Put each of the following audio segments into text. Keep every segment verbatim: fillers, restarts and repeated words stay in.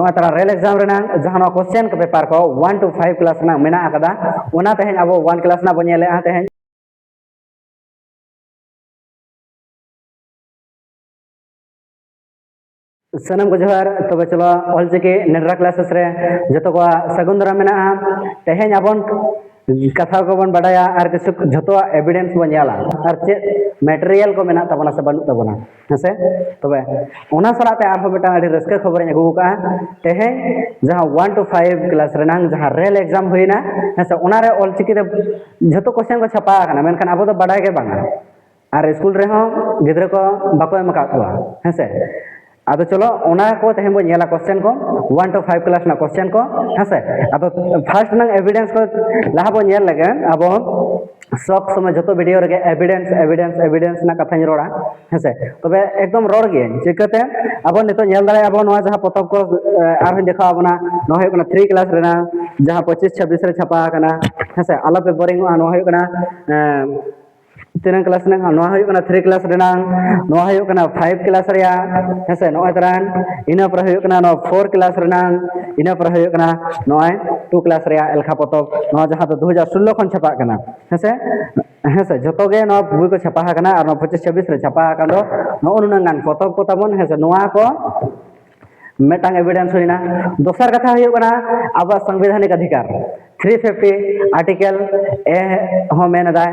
ᱱᱚᱣᱟ ᱛᱟᱨᱟ rail exam ᱨᱮᱱᱟᱜ ᱡᱟᱦᱟᱸ ᱱᱚᱣᱟ ᱠᱚᱥᱪᱮᱱ ᱯᱮᱯᱟᱨ ᱠᱚ ᱚᱣᱟᱱ ᱴᱩ ᱯᱷᱟᱭᱤᱵᱷ ᱠᱞᱟᱥ ᱨᱮᱱᱟᱜ ᱢᱮᱱᱟᱜ ᱟᱠᱟᱫᱟ, ᱚᱱᱟ ᱛᱮᱦᱮᱧ ᱟᱵᱚ ᱚᱣᱟᱱ ᱠᱞᱟᱥ ᱨᱮᱱᱟᱜ ᱵᱚᱱ ᱧᱮᱞᱮᱫᱼᱟ ᱛᱮᱦᱮᱧ᱾ ᱥᱟᱱᱟᱢ ᱠᱚ ᱡᱚᱦᱟᱨ᱾ ᱛᱚᱵᱮ ᱪᱚᱞᱚ, ᱚᱞᱪᱤᱠᱤ ᱱᱮᱰᱨᱟ ᱠᱞᱟᱥᱮᱥ ᱨᱮ ᱡᱚᱛᱚ ᱠᱚᱣᱟᱜ ᱥᱟᱹᱜᱩᱱ ᱫᱟᱨᱟᱢ ᱢᱮᱱᱟᱜᱼᱟ᱾ ᱛᱮᱦᱮᱧ ᱟᱵᱚᱱ ᱠᱟᱛᱷᱟ ᱠᱚᱵᱚᱱ ᱵᱟᱰᱟᱭᱟ ᱟᱨ ᱠᱤᱪᱷᱩ ᱡᱷᱚᱛᱚᱣᱟᱜ ᱮᱵᱤᱰᱮᱱᱥ ᱵᱚᱱ ᱧᱮᱞᱟ, ᱟᱨ ᱪᱮᱫ ᱢᱮᱴᱮᱨᱤᱭᱟᱞ ᱠᱚ ᱢᱮᱱᱟᱜ ᱛᱟᱵᱚᱱᱟ ᱥᱮ ᱵᱟᱹᱱᱩᱜ ᱛᱟᱵᱚᱱᱟ, ᱦᱮᱸᱥᱮ? ᱛᱚᱵᱮ ᱚᱱᱟ ᱥᱟᱞᱟᱜ ᱛᱮ ᱟᱨᱦᱚᱸ ᱢᱤᱫᱴᱟᱝ ᱟᱹᱰᱤ ᱨᱟᱹᱥᱠᱟᱹ ᱠᱷᱚᱵᱚᱨᱤᱧ ᱟᱹᱜᱩ ᱟᱠᱟᱫᱼᱟ᱾ ᱛᱮᱦᱮᱧ ᱡᱟᱦᱟᱸ ᱚᱣᱟᱱ ᱴᱩ ᱯᱷᱟᱭᱤᱵᱷ ᱠᱞᱟᱥ ᱨᱮᱱᱟᱝ ᱡᱟᱦᱟᱸ ᱨᱮᱞ ᱮᱠᱡᱟᱢ ᱦᱩᱭᱱᱟ, ᱦᱮᱸᱥᱮ, ᱚᱱᱟᱨᱮ ᱚᱞᱪᱤᱠᱤ ᱛᱮ ᱡᱷᱚᱛᱚ ᱠᱚᱥᱪᱮᱱ ᱠᱚ ᱪᱷᱟᱯᱟ ᱟᱠᱟᱱᱟ, ᱢᱮᱱᱠᱷᱟᱱ ᱟᱵᱚ ᱫᱚ ᱵᱟᱰᱟᱭ ᱜᱮ ᱵᱟᱝᱟ᱾ ᱟᱨ ᱥᱠᱩᱞ ᱨᱮᱦᱚᱸ ᱜᱤᱫᱽᱨᱟᱹ ᱠᱚ ᱵᱟᱠᱚ ᱮᱢ ᱟᱠᱟᱫ ᱠᱚᱣᱟ, ᱦᱮᱸᱥᱮ᱾ ᱟᱫᱚ ᱪᱚᱞᱚ, ᱚᱱᱟ ᱠᱚ ᱛᱮᱦᱮᱧ ᱵᱚᱱ ᱧᱮᱞᱟ, ᱠᱚᱥᱪᱮᱱ ᱠᱚ, ᱚᱣᱟᱱ ᱴᱩ ᱯᱷᱟᱭᱤᱵᱷ ᱠᱞᱟᱥ ᱨᱮᱱᱟᱜ ᱠᱚᱥᱪᱮᱱ ᱠᱚ, ᱦᱮᱸᱥᱮ᱾ ᱟᱫᱚ ᱯᱷᱟᱥᱴ ᱨᱮᱱᱟᱜ ᱮᱵᱤᱰᱮᱱᱥ ᱠᱚ ᱞᱟᱦᱟ ᱵᱚᱱ ᱧᱮᱞ ᱞᱮᱜᱮ᱾ ᱟᱵᱚ ᱥᱚᱵ ᱥᱚᱢᱚᱭ ᱡᱚᱛᱚ ᱵᱷᱤᱰᱤᱭᱳ ᱨᱮᱜᱮ ᱮᱵᱤᱰᱮᱱᱥ, ᱮᱵᱤᱰᱮᱱᱥ, ᱮᱵᱤᱰᱮᱱᱥ ᱨᱮᱱᱟᱜ ᱠᱟᱛᱷᱟᱧ ᱨᱚᱲᱟ, ᱦᱮᱸᱥᱮ᱾ ᱛᱚᱵᱮ ᱮᱠᱫᱚᱢ ᱨᱚᱲ ᱜᱤᱭᱟᱹᱧ᱾ ᱪᱤᱠᱟᱹᱛᱮ? ᱟᱵᱚ ᱱᱤᱛᱚᱜ ᱧᱮᱞ ᱫᱟᱲᱮᱭᱟᱜᱼᱟ ᱵᱚᱱ, ᱱᱚᱣᱟ ᱡᱟᱦᱟᱸ ᱯᱚᱛᱚᱵ ᱠᱚ, ᱮ, ᱟᱨᱦᱚᱸᱧ ᱫᱮᱠᱷᱟᱣ ᱟᱵᱚᱱᱟ, ᱱᱚᱣᱟ ᱦᱩᱭᱩᱜ ᱠᱟᱱᱟ ᱛᱷᱨᱤ ᱠᱞᱟᱥ ᱨᱮᱱᱟᱜ, ᱡᱟᱦᱟᱸ ᱯᱚᱸᱪᱤᱥ ᱪᱷᱟᱵᱵᱤᱥ ᱨᱮ ᱪᱷᱟᱯᱟ ᱟᱠᱟᱱᱟ, ᱦᱮᱸᱥᱮ᱾ ᱟᱞᱚᱯᱮ ᱵᱳᱨᱤᱝᱚᱜᱼᱟ, ᱱᱚᱣᱟ ᱦᱩᱭᱩᱜ ᱠᱟᱱᱟ, ᱮ, ᱛᱤᱱᱟᱹᱝ ᱠᱞᱟᱥ ᱨᱮᱱᱟᱜ? ᱱᱚᱣᱟ ᱦᱩᱭᱩᱜ ᱠᱟᱱᱟ ᱛᱷᱨᱤ ᱠᱞᱟᱥ ᱨᱮᱱᱟᱝ, ᱱᱚᱣᱟ ᱦᱩᱭᱩᱜ ᱠᱟᱱᱟ ᱯᱷᱟᱭᱤᱵᱷ ᱠᱞᱟᱥ ᱨᱮᱭᱟᱜ, ᱦᱮᱸᱥᱮ, ᱱᱚᱜᱼᱚᱭ ᱛᱟᱨᱟᱝ᱾ ᱤᱱᱟᱹ ᱯᱚᱨᱮ ᱦᱩᱭᱩᱜ ᱠᱟᱱᱟ ᱱᱚᱣᱟ ᱯᱷᱳᱨ ᱠᱞᱟᱥ ᱨᱮᱱᱟᱝ, ᱤᱱᱟᱹ ᱯᱚᱨᱮ ᱦᱩᱭᱩᱜ ᱠᱟᱱᱟ ᱱᱚᱜᱼᱚᱭ ᱴᱩ ᱠᱞᱟᱥ ᱨᱮᱭᱟᱜ ᱮᱞᱠᱷᱟ ᱯᱚᱛᱚᱵ, ᱱᱚᱣᱟ ᱡᱟᱦᱟᱸ ᱫᱚ ᱫᱩ ᱦᱟᱡᱟᱨ ᱥᱳᱞᱞᱳ ᱠᱷᱚᱱ ᱪᱷᱟᱯᱟᱜ ᱠᱟᱱᱟ, ᱦᱮᱸᱥᱮ᱾ ᱦᱮᱸᱥᱮ, ᱡᱷᱚᱛᱚ ᱜᱮ ᱱᱚᱣᱟ ᱵᱳᱭ ᱠᱚ ᱪᱷᱟᱯᱟ ᱟᱠᱟᱱᱟ, ᱟᱨ ᱱᱚᱣᱟ ᱯᱚᱸᱪᱤᱥ ᱪᱷᱟᱵᱵᱤᱥ ᱨᱮ ᱪᱷᱟᱯᱟ ᱟᱠᱟᱱ ᱫᱚ ᱱᱚᱜᱼᱚ ᱱᱩᱱᱟᱹᱝ ᱜᱟᱱ ᱯᱚᱛᱚᱵ ᱠᱚ ᱛᱟᱵᱚᱱ, ᱦᱮᱸᱥᱮ᱾ ᱱᱚᱣᱟ ᱠᱚ ᱢᱤᱫᱴᱟᱝ ᱮᱵᱤᱰᱮᱱᱥ ᱦᱩᱭᱱᱟ᱾ ᱫᱚᱥᱟᱨ ᱠᱟᱛᱷᱟ ᱦᱩᱭᱩᱜ ᱠᱟᱱᱟ ᱟᱵᱚᱣᱟᱜ ᱥᱟᱝᱵᱤᱫᱷᱟᱱᱤᱠ ᱚᱫᱷᱤᱠᱟᱨ, ᱛᱷᱨᱤ ᱯᱷᱤᱯᱴᱤ ᱟᱨᱴᱤᱠᱮᱞ ᱮ ᱦᱚᱸ ᱢᱮᱱ ᱮᱫᱟᱭ,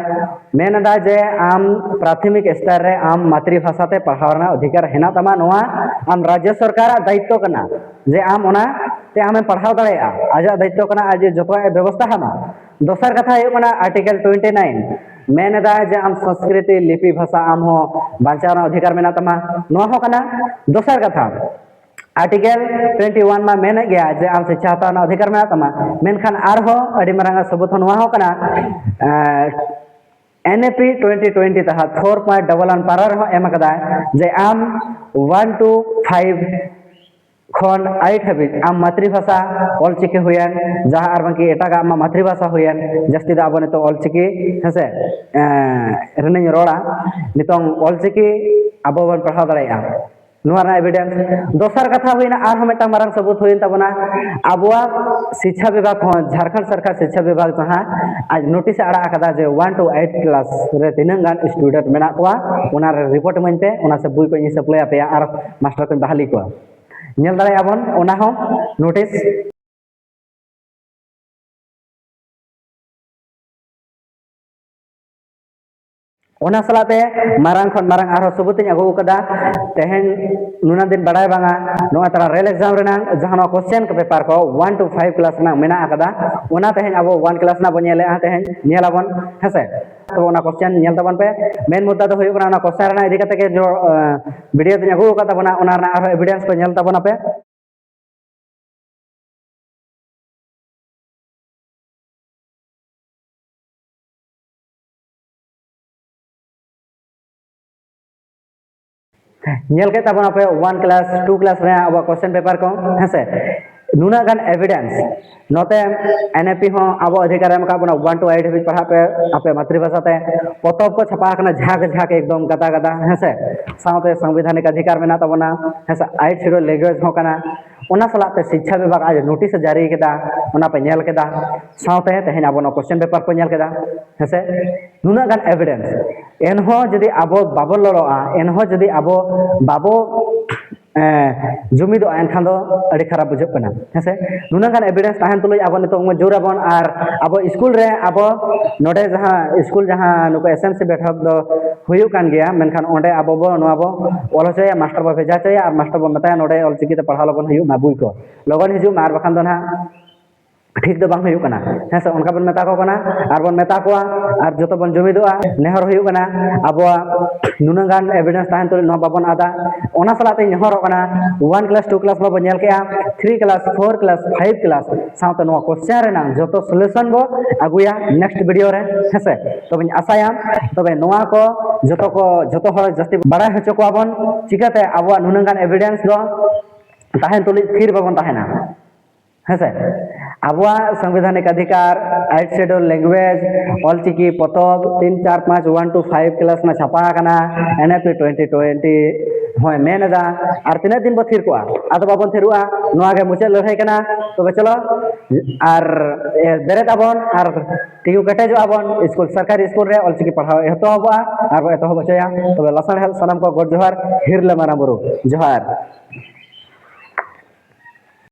ᱢᱮᱱ ᱮᱫᱟᱭ ᱡᱮ ᱟᱢ ᱯᱨᱟᱛᱷᱚᱢᱤᱠ ᱥᱛᱚᱨ ᱨᱮ ᱟᱢ ᱢᱟᱛᱨᱤ ᱵᱷᱟᱥᱟ ᱛᱮ ᱯᱟᱲᱦᱟᱣ ᱨᱮᱱᱟᱜ ᱚᱫᱷᱤᱠᱟᱨ ᱦᱮᱱᱟᱜ ᱛᱟᱢᱟ᱾ ᱱᱚᱣᱟ ᱟᱢ ᱨᱟᱡᱽᱡᱚ ᱥᱚᱨᱠᱟᱨᱟᱜ ᱫᱟᱭᱤᱛᱛᱚ ᱠᱟᱱᱟ ᱡᱮ ᱟᱢ ᱚᱱᱟ ᱛᱮ ᱟᱢᱮᱢ ᱯᱟᱲᱦᱟᱣ ᱫᱟᱲᱮᱭᱟᱜᱼᱟ, ᱟᱡᱟᱜ ᱫᱟᱭᱤᱛᱛᱚ ᱠᱟᱱᱟ, ᱟᱡ ᱡᱮ ᱡᱚᱛᱚᱣᱟᱜ ᱮ ᱵᱮᱵᱚᱥᱛᱷᱟ ᱟᱢᱟ᱾ ᱫᱚᱥᱟᱨ ᱠᱟᱛᱷᱟ ᱦᱩᱭᱩᱜ ᱠᱟᱱᱟ ᱟᱨᱴᱤᱠᱮᱞ ᱴᱩᱭᱮᱱᱴᱤ ᱱᱟᱭᱤᱱ, ᱢᱮᱱ ᱮᱫᱟᱭ ᱡᱮ ᱟᱢ ᱥᱚᱝᱥᱠᱨᱤᱛᱤ, ᱞᱤᱯᱤ, ᱵᱷᱟᱥᱟ ᱟᱢ ᱦᱚᱸ ᱵᱟᱧᱪᱟᱣ ᱨᱮᱱᱟᱜ ᱚᱫᱷᱤᱠᱟᱨ ᱢᱮᱱᱟᱜ ᱛᱟᱢᱟ, ᱱᱚᱣᱟ ᱦᱚᱸ ᱠᱟᱱᱟ᱾ ᱫᱚᱥᱟᱨ ᱠᱟᱛᱷᱟ, ᱟᱨᱴᱤᱠᱮᱞ ᱴᱩᱭᱮᱱᱴᱤ ᱣᱟᱱ ᱢᱟ ᱢᱮᱱᱮᱫ ᱜᱮᱭᱟ ᱡᱮ ᱟᱢ ᱥᱤᱪᱪᱷᱟ ᱦᱟᱛᱟᱣ ᱨᱮᱱᱟᱜ ᱚᱫᱷᱤᱠᱟᱨ ᱢᱮᱱᱟᱜ ᱛᱟᱢᱟ, ᱢᱮᱱᱠᱷᱟᱱ ᱟᱨᱦᱚᱸ ᱟᱹᱰᱤ ᱢᱟᱨᱟᱝ ᱥᱟᱹᱵᱩᱛ ᱦᱚᱸ ᱱᱚᱣᱟ ᱦᱚᱸ ᱠᱟᱱᱟ, N E P twenty twenty ᱛᱟᱦᱟ ᱯᱷᱳᱨ ᱯᱚᱭᱮᱱᱴ ᱰᱚᱵᱚᱞ ᱣᱟᱱ ᱯᱟᱨᱟ ᱨᱮᱦᱚᱸ ᱮᱢ ᱟᱠᱟᱫᱟᱭ ᱡᱮ ᱟᱢ ᱚᱣᱟᱱ ᱴᱩ ᱯᱷᱟᱭᱤᱵᱷ ᱠᱷᱚᱱ ᱮᱭᱤᱴ ᱦᱟᱹᱵᱤᱡ ᱟᱢ ᱢᱟᱛᱨᱤ ᱵᱷᱟᱥᱟ ᱚᱞᱪᱤᱠᱤ ᱦᱩᱭᱮᱱ, ᱡᱟᱦᱟᱸ ᱟᱨ ᱵᱟᱝᱠᱤ ᱮᱴᱟᱜᱟᱜ ᱟᱢᱟᱜ ᱢᱟᱛᱨᱤ ᱵᱷᱟᱥᱟ ᱦᱩᱭᱮᱱ, ᱡᱟᱹᱥᱛᱤ ᱫᱚ ᱟᱵᱚ ᱱᱤᱛᱚᱜ ᱚᱞᱪᱤᱠᱤ, ᱦᱮᱸᱥᱮ, ᱮᱸ, ᱨᱮᱱᱟᱜ ᱤᱧ ᱨᱚᱲᱟ, ᱱᱤᱛᱚᱝ ᱚᱞᱪᱤᱠᱤ ᱟᱵᱚ ᱵᱚᱱ ᱯᱟᱲᱦᱟᱣ ᱫᱟᱲᱮᱭᱟᱜᱼᱟ᱾ ᱱᱚᱣᱟ ᱨᱮᱱᱟᱜ ᱮᱵᱷᱤᱰᱮᱱᱥ᱾ ᱫᱚᱥᱟᱨ ᱠᱟᱛᱷᱟ ᱦᱩᱭᱱᱟ, ᱟᱨᱦᱚᱸ ᱢᱤᱫᱴᱟᱝ ᱢᱟᱨᱟᱝ ᱥᱟᱹᱵᱩᱛ ᱦᱩᱭᱮᱱ ᱛᱟᱵᱚᱱᱟ, ᱟᱵᱚᱣᱟᱜ ᱥᱤᱪᱪᱷᱟ ᱵᱤᱵᱷᱟᱜᱽ ᱦᱚᱸ, ᱡᱷᱟᱲᱠᱷᱚᱸᱰ ᱥᱚᱨᱠᱟᱨ ᱥᱤᱪᱪᱷᱟ ᱵᱤᱵᱷᱟᱜᱽ ᱡᱟᱦᱟᱸ ᱟᱡ ᱱᱳᱴᱤᱥ ᱮ ᱟᱲᱟᱜ ᱟᱠᱟᱫᱟ ᱡᱮ ᱚᱣᱟᱱ ᱴᱩ ᱮᱭᱤᱴ ᱠᱞᱟᱥ ᱨᱮ ᱛᱤᱱᱟᱹᱜ ᱜᱟᱱ ᱥᱴᱩᱰᱮᱱᱴ ᱢᱮᱱᱟᱜ ᱠᱚᱣᱟ, ᱚᱱᱟ ᱨᱮ ᱨᱤᱯᱳᱨᱴ ᱤᱢᱟᱹᱧ ᱯᱮ, ᱚᱱᱟ ᱥᱮ ᱵᱳᱭ ᱠᱚ ᱤᱧ ᱥᱟᱯᱞᱟᱭ ᱟᱯᱮᱭᱟ ᱟᱨ ᱢᱟᱥᱴᱟᱨ ᱠᱚᱧ ᱵᱟᱦᱟᱞᱤ ᱠᱚᱣᱟ᱾ ᱧᱮᱞ ᱫᱟᱲᱮᱭᱟᱜᱼᱟ ᱵᱚᱱ ᱚᱱᱟ ᱦᱚᱸ ᱱᱳᱴᱤᱥ᱾ ᱚᱱᱟ ᱥᱟᱞᱟᱜ ᱛᱮ ᱢᱟᱨᱟᱝ ᱠᱷᱚᱱ ᱢᱟᱨᱟᱝ ᱟᱨᱦᱚᱸ ᱥᱟᱹᱵᱩᱛ ᱤᱧ ᱟᱹᱜᱩ ᱟᱠᱟᱫᱟ᱾ ᱛᱮᱦᱮᱧ ᱱᱩᱱᱟᱹᱜ ᱫᱤᱱ ᱵᱟᱲᱟᱭ ᱵᱟᱝᱟ, ᱱᱚᱣᱟ ᱛᱟᱨᱟ ᱨᱮᱞ ᱮᱠᱡᱟᱢ ᱨᱮᱱᱟᱜ ᱡᱟᱦᱟᱸ ᱱᱚᱣᱟ ᱠᱚᱥᱪᱮᱱ ᱯᱮᱯᱟᱨ ᱠᱚ ᱚᱣᱟᱱ ᱴᱩ ᱯᱷᱟᱭᱤᱵᱷ ᱠᱞᱟᱥ ᱨᱮᱱᱟᱜ ᱢᱮᱱᱟᱜ ᱟᱠᱟᱫᱟ, ᱚᱱᱟ ᱛᱮᱦᱮᱧ ᱟᱵᱚ ᱚᱣᱟᱱ ᱠᱞᱟᱥ ᱨᱮᱱᱟᱜ ᱵᱚᱱ ᱧᱮᱞᱮᱜᱼᱟ, ᱛᱮᱦᱮᱧ ᱧᱮᱞᱟᱵᱚᱱ, ᱦᱮᱸᱥᱮ᱾ ᱛᱚ ᱚᱱᱟ ᱠᱚᱥᱪᱮᱱ ᱧᱮᱞ ᱛᱟᱵᱚᱱ ᱯᱮ᱾ ᱢᱮᱱ ᱢᱩᱫᱽᱫᱟ ᱫᱚ ᱦᱩᱭᱩᱜ ᱠᱟᱱᱟ ᱚᱱᱟ ᱠᱚᱥᱪᱮᱱ ᱨᱮᱱᱟᱜ ᱤᱫᱤ ᱠᱟᱛᱮ ᱜᱮ ᱵᱷᱤᱰᱤᱭᱳ ᱫᱚᱧ ᱟᱹᱜᱩ ᱟᱠᱟᱫ ᱛᱟᱵᱚᱱᱟ, ᱚᱱᱟ ᱨᱮᱱᱟᱜ ᱟᱨᱦᱚᱸ ᱮᱵᱷᱤᱰᱮᱱᱥ ᱠᱚ ᱧᱮᱞ ᱛᱟᱵᱚᱱᱟ ᱯᱮ᱾ ᱧᱮᱞ ᱠᱮᱫ ᱛᱟᱵᱚᱱᱟ ᱯᱮ ᱚᱣᱟᱱ ᱠᱞᱟᱥ, ᱴᱩ ᱠᱞᱟᱥ ᱨᱮᱱᱟᱜ ᱟᱵᱚᱣᱟᱜ ᱠᱚᱥᱪᱮᱱ ᱯᱮᱯᱟᱨ ᱠᱚ, ᱦᱮᱸᱥᱮ᱾ ᱱᱩᱱᱟᱹᱜ ᱜᱟᱱ ᱮᱵᱷᱤᱰᱮᱱᱥ ᱱᱚᱛᱮ ᱮᱱ ᱤ ᱯᱤ ᱦᱚᱸ ᱟᱵᱚ ᱚᱫᱷᱤᱠᱟᱨ ᱮ ᱮᱢ ᱟᱠᱟᱫ ᱵᱚᱱᱟ, ᱚᱣᱟᱱ ᱴᱩ ᱮᱭᱤᱴ ᱦᱟᱹᱵᱤᱡ ᱯᱟᱲᱦᱟᱜ ᱯᱮ ᱟᱯᱮ ᱢᱟᱛᱨᱤᱵᱷᱟᱥᱟ ᱛᱮ᱾ ᱯᱚᱛᱚᱵ ᱠᱚ ᱪᱷᱟᱯᱟ ᱟᱠᱟᱱᱟ ᱡᱷᱟᱸᱠ ᱡᱷᱟᱸᱠ, ᱮᱠᱫᱚᱢ ᱜᱟᱫᱟ ᱜᱟᱫᱟ, ᱦᱮᱸᱥᱮ᱾ ᱥᱟᱶᱛᱮ ᱥᱚᱝᱵᱤᱫᱷᱟᱱᱤᱠ ᱚᱫᱷᱤᱠᱟᱨ ᱢᱮᱱᱟᱜ ᱛᱟᱵᱚᱱᱟ, ᱦᱮᱸᱥᱮ, ᱮᱭᱤᱴ ᱥᱤᱰᱩᱞ ᱞᱮᱝᱜᱩᱭᱮᱡᱽ ᱦᱚᱸ ᱠᱟᱱᱟ᱾ ᱚᱱᱟ ᱥᱟᱞᱟᱜ ᱛᱮ ᱥᱤᱪᱪᱷᱟ ᱵᱤᱵᱷᱟᱜᱽ ᱟᱡ ᱱᱳᱴᱤᱥ ᱮ ᱡᱟᱹᱨᱤ ᱠᱮᱫᱟ, ᱚᱱᱟ ᱯᱮ ᱧᱮᱞ ᱠᱮᱫᱟ᱾ ᱥᱟᱶᱛᱮ ᱛᱮᱦᱮᱧ ᱟᱵᱚ ᱱᱚᱣᱟ ᱠᱚᱥᱪᱮᱱ ᱯᱮᱯᱟᱨ ᱠᱚ ᱧᱮᱞ ᱠᱮᱫᱟ, ᱦᱮᱸᱥᱮ᱾ ᱱᱩᱱᱟᱹᱜ ᱜᱟᱱ ᱮᱵᱷᱤᱰᱮᱱᱥ, ᱮᱱᱦᱚᱸ ᱡᱩᱫᱤ ᱟᱵᱚ ᱵᱟᱵᱚ ᱞᱚᱲᱚᱜᱼᱟ, ᱮᱱᱦᱚᱸ ᱡᱩᱫᱤ ᱟᱵᱚ ᱵᱟᱵᱚ, ᱮᱸ, ᱡᱩᱢᱤᱫᱚᱜᱼᱟ, ᱮᱱᱠᱷᱟᱱ ᱫᱚ ᱟᱹᱰᱤ ᱠᱷᱟᱨᱟᱯ ᱵᱩᱡᱷᱟᱹᱜ ᱠᱟᱱᱟ, ᱦᱮᱸᱥᱮ᱾ ᱱᱩᱱᱟᱹᱜ ᱜᱟᱱ ᱮᱵᱷᱤᱰᱮᱱᱥ ᱛᱟᱦᱮᱱ ᱛᱩᱞᱩᱡ ᱟᱵᱚ ᱱᱤᱛᱚᱜ ᱩᱱᱟᱹᱜ ᱡᱳᱨ ᱟᱵᱚᱱ, ᱟᱨ ᱟᱵᱚ ᱥᱠᱩᱞ ᱨᱮ, ᱟᱵᱚ ᱱᱚᱰᱮ ᱡᱟᱦᱟᱸ ᱥᱠᱩᱞ, ᱡᱟᱦᱟᱸ ᱱᱩᱠᱩ ᱮᱥ ᱮᱢ ᱥᱤ ᱵᱮᱴᱷᱚᱠ ᱫᱚ ᱦᱩᱭᱩᱜ ᱠᱟᱱ ᱜᱮᱭᱟ, ᱢᱮᱱᱠᱷᱟᱱ ᱚᱸᱰᱮ ᱟᱵᱚ ᱵᱚ, ᱱᱚᱣᱟ ᱵᱚ ᱚᱞ ᱦᱚᱪᱚᱭᱟ, ᱢᱟᱥᱴᱟᱨ ᱵᱚ ᱵᱷᱮᱡᱟ ᱦᱚᱪᱚᱭᱟ ᱟᱨ ᱢᱟᱥᱴᱟᱨ ᱵᱚ ᱢᱮᱛᱟᱭᱟ, "ᱱᱚᱰᱮ ᱚᱞᱪᱤᱠᱤ ᱛᱮ ᱯᱟᱲᱦᱟᱣ ᱞᱚᱜᱚᱱ ᱦᱩᱭᱩᱜ ᱢᱟ, ᱵᱳᱭ ᱠᱚ ᱞᱚᱜᱚᱱ ᱦᱤᱡᱩᱜ ᱢᱟ, ᱟᱨ ᱵᱟᱠᱷᱟᱱ ᱫᱚ ᱱᱟᱦᱟᱜ ᱴᱷᱤᱠ ᱫᱚ ᱵᱟᱝ ᱦᱩᱭᱩᱜ ᱠᱟᱱᱟ", ᱦᱮᱸ ᱥᱮ᱾ ᱚᱱᱠᱟ ᱵᱚᱱ ᱢᱮᱛᱟ ᱠᱚ ᱠᱟᱱᱟ ᱟᱨ ᱵᱚᱱ ᱢᱮᱛᱟ ᱠᱚᱣᱟ, ᱟᱨ ᱡᱚᱛᱚ ᱵᱚᱱ ᱡᱩᱢᱤᱫᱚᱜᱼᱟ᱾ ᱱᱮᱦᱚᱨ ᱦᱩᱭᱩᱜ ᱠᱟᱱᱟ ᱟᱵᱚᱣᱟᱜ ᱱᱩᱱᱟᱹᱜ ᱜᱟᱱ ᱮᱵᱷᱤᱰᱮᱱᱥ ᱛᱟᱦᱮᱱ ᱛᱩᱞᱩᱡ ᱱᱚᱣᱟ ᱵᱟᱵᱚᱱ ᱟᱫᱟ᱾ ᱚᱱᱟ ᱥᱟᱞᱟᱜ ᱛᱮᱧ ᱱᱮᱦᱚᱨᱚᱜ ᱠᱟᱱᱟ, ᱚᱣᱟᱱ ᱠᱞᱟᱥ, ᱴᱩ ᱠᱞᱟᱥ ᱢᱟᱵᱚᱱ ᱧᱮᱞ ᱠᱮᱜᱼᱟ, three class, four class, five class ᱥᱟᱶᱛᱮ ᱱᱚᱣᱟ ᱠᱚᱥᱪᱮᱱ ᱨᱮᱱᱟᱜ ᱡᱚᱛᱚ ᱥᱚᱞᱩᱥᱚᱱ ᱵᱚ ᱟᱹᱜᱩᱭᱟ ᱱᱮᱠᱥᱴ ᱵᱷᱤᱰᱤᱭᱳ ᱨᱮ, ᱦᱮᱸ ᱥᱮ᱾ ᱛᱚᱵᱮᱧ ᱟᱥᱟᱭᱟ, ᱛᱚᱵᱮ ᱱᱚᱣᱟ ᱠᱚ ᱡᱚᱛᱚ ᱠᱚ, ᱡᱚᱛᱚ ᱦᱚᱲ ᱡᱟᱹᱥᱛᱤ ᱵᱟᱲᱟᱭ ᱦᱚᱪᱚ ᱠᱚᱣᱟ ᱵᱚᱱ, ᱪᱤᱠᱟᱹᱛᱮ ᱟᱵᱚᱣᱟᱜ ᱱᱩᱱᱟᱹᱜ ᱜᱟᱱ ᱮᱵᱷᱤᱰᱮᱱᱥ ᱫᱚ ᱛᱟᱦᱮᱱ ᱛᱩᱞᱩᱡ ᱛᱷᱤᱨ ᱵᱟᱵᱚᱱ ᱛᱟᱦᱮᱱᱟ᱾ ᱦᱮᱸᱥᱮ, ᱟᱵᱚᱣᱟᱜ ᱥᱚᱝᱵᱤᱫᱷᱟᱱᱤᱠ ᱚᱫᱷᱤᱠᱟᱨ, ᱮᱭᱤᱴ ᱥᱤᱰᱩᱞ ᱞᱮᱝᱜᱩᱭᱮᱡᱽ, ᱚᱞᱪᱤᱠᱤ ᱯᱚᱛᱚᱵ ᱛᱤᱱ, ᱪᱟᱨ, ᱯᱟᱸᱪ, ᱚᱣᱟᱱ ᱴᱩ ᱯᱷᱟᱭᱤᱵᱷ ᱠᱞᱟᱥ ᱨᱮᱱᱟᱜ ᱪᱷᱟᱯᱟ ᱟᱠᱟᱱᱟ, ᱮᱱ ᱤ ᱯᱤ ᱴᱩᱭᱮᱱᱴᱤ ᱴᱩᱭᱮᱱᱴᱤ, ᱦᱳᱭ, ᱢᱮᱱ ᱮᱫᱟ, ᱟᱨ ᱛᱤᱱᱟᱹᱜ ᱫᱤᱱ ᱵᱚ ᱛᱷᱤᱨ ᱠᱚᱜᱼᱟ? ᱟᱫᱚ ᱵᱟᱵᱚᱱ ᱛᱷᱤᱨᱚᱜᱼᱟ, ᱱᱚᱣᱟ ᱜᱮ ᱢᱩᱪᱟᱹᱫ ᱞᱟᱹᱲᱦᱟᱹᱭ ᱠᱟᱱᱟ᱾ ᱛᱚᱵᱮ ᱪᱚᱞᱚ, ᱟᱨ, ᱮ, ᱵᱮᱨᱮᱫ ᱟᱵᱚᱱ ᱟᱨ ᱛᱤᱸᱜᱩ ᱠᱮᱴᱮᱡᱚᱜ ᱟᱵᱚᱱ, ᱥᱠᱩᱞ, ᱥᱚᱨᱠᱟᱨᱤ ᱥᱠᱩᱞ ᱨᱮ ᱚᱞᱪᱤᱠᱤ ᱯᱟᱲᱦᱟᱣ ᱮᱛᱚᱦᱚᱵᱚᱜᱼᱟ ᱟᱨ ᱵᱚ ᱮᱛᱚᱦᱚᱵ ᱦᱚᱪᱚᱭᱟ᱾ ᱛᱚᱵᱮ ᱞᱟᱥᱟᱲᱦᱮᱫ ᱥᱟᱱᱟᱢ ᱠᱚ ᱜᱚᱰ ᱡᱚᱦᱟᱨ, ᱦᱤᱨᱞᱟᱹ ᱢᱟᱨᱟᱝ ᱵᱩᱨᱩ ᱡᱚᱦᱟᱨ᱾